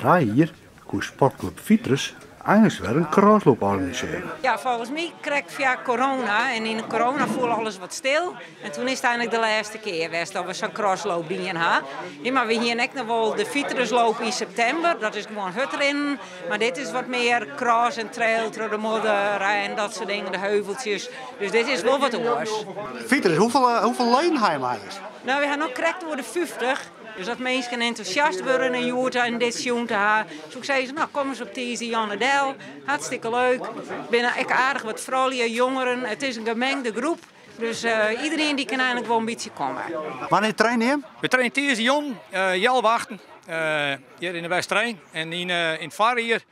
Trije jier koe Sportklup Vitens einliks wer in crossloop organisearje. Ja, folgens my krekt fia corona. En yn de corona foel alles wat stil. En toen is it einlik de lêste kear west dat we sa'n crossloop dien ha. Ja, mar we hiene ek noch wol de Vitrusloop yn septimber. Dat is gewoan hurdrinnen. Mar dit is wat mear cross en trail troch de modder en dat soart dingen, de heuveltsjes. Dus dit is wol wat oars. Vitens, hoefolle, hoefolle leden ha jim eins? No, we ha noch krekt oer de 50. Dus as minsken entûsjast wurde en hjoed en dit sjoen te ha, soe ik sizze, no kom ris op tiisdei jûn del. Hartstikke leuk. Binne ek aardich wat froulju, jongeren. It is in gemengde groep. Dus iderien dy kin einlik wol in bytsje komme. Wannear traine jim? We traine tiisdei jûn, healwei achten, hjir yn de Westereen. En yn it foarjier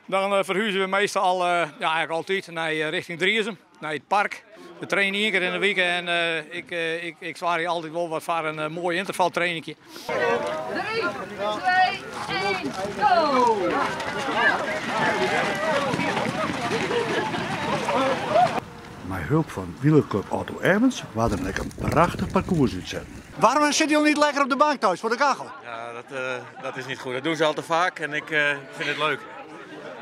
dan ferhúzje we meastal, ja eigentlik altyd, nei rjochting Driezum, nei it park. We traine ien kear yn de wike en ik, ik, ik soargje altyd wol wat foar in moai yntervaltrainingje. 3, 2, 1, go! Mei help fan wielerclub Auto Ermens waard der ek in prachtich parkoers útsetten. Waarom zitten jullie niet lekker op de bank thuis voor de kachel? Ja, dat, dat is niet goed. Dat doen ze al te vaak en ik vind het leuk.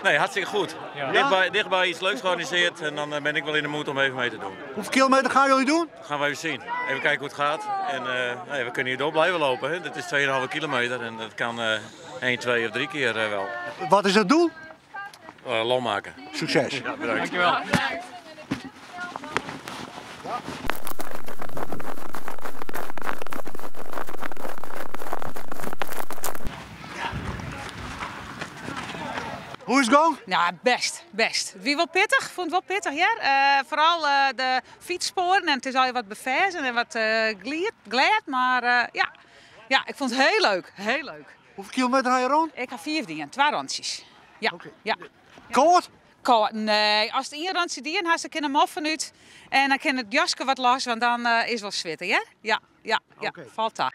Nee, hartstikke goed. Ja. Dichtbij, dichtbij iets leuks georganiseerd en dan ben ik wel in de mood om even mee te doen. Hoeveel kilometer gaan jullie doen? Dat gaan we even zien. Even kijken hoe het gaat. En nee, we kunnen hier door blijven lopen. Hè. Dat is 2,5 kilometer en dat kan 1, 2 of 3 keer wel. Wat is het doel? Lol maken. Succes. Ja, bedankt. Dankjewel. Hoe is it gong? Nou, best, best. It wie wol pittich, fûn it wol pittich hear. Foaral de fytsspoaren en it is al wat beferzen en wat glied, glêd, mar ja. Ja, ik fûn it hiel leuk, hiel leuk. Hoefolle kilometer ha je rûn? Ik ha fiif dien, twa rûntsjes. Ja, ja. Kâld? Kâld, nee. Ast ien rûntsje dien hast, dan kin de moffen út en dan kin it jaske wat los, want dan is it wol switte, hear. Ja, ja, ja, falt ta.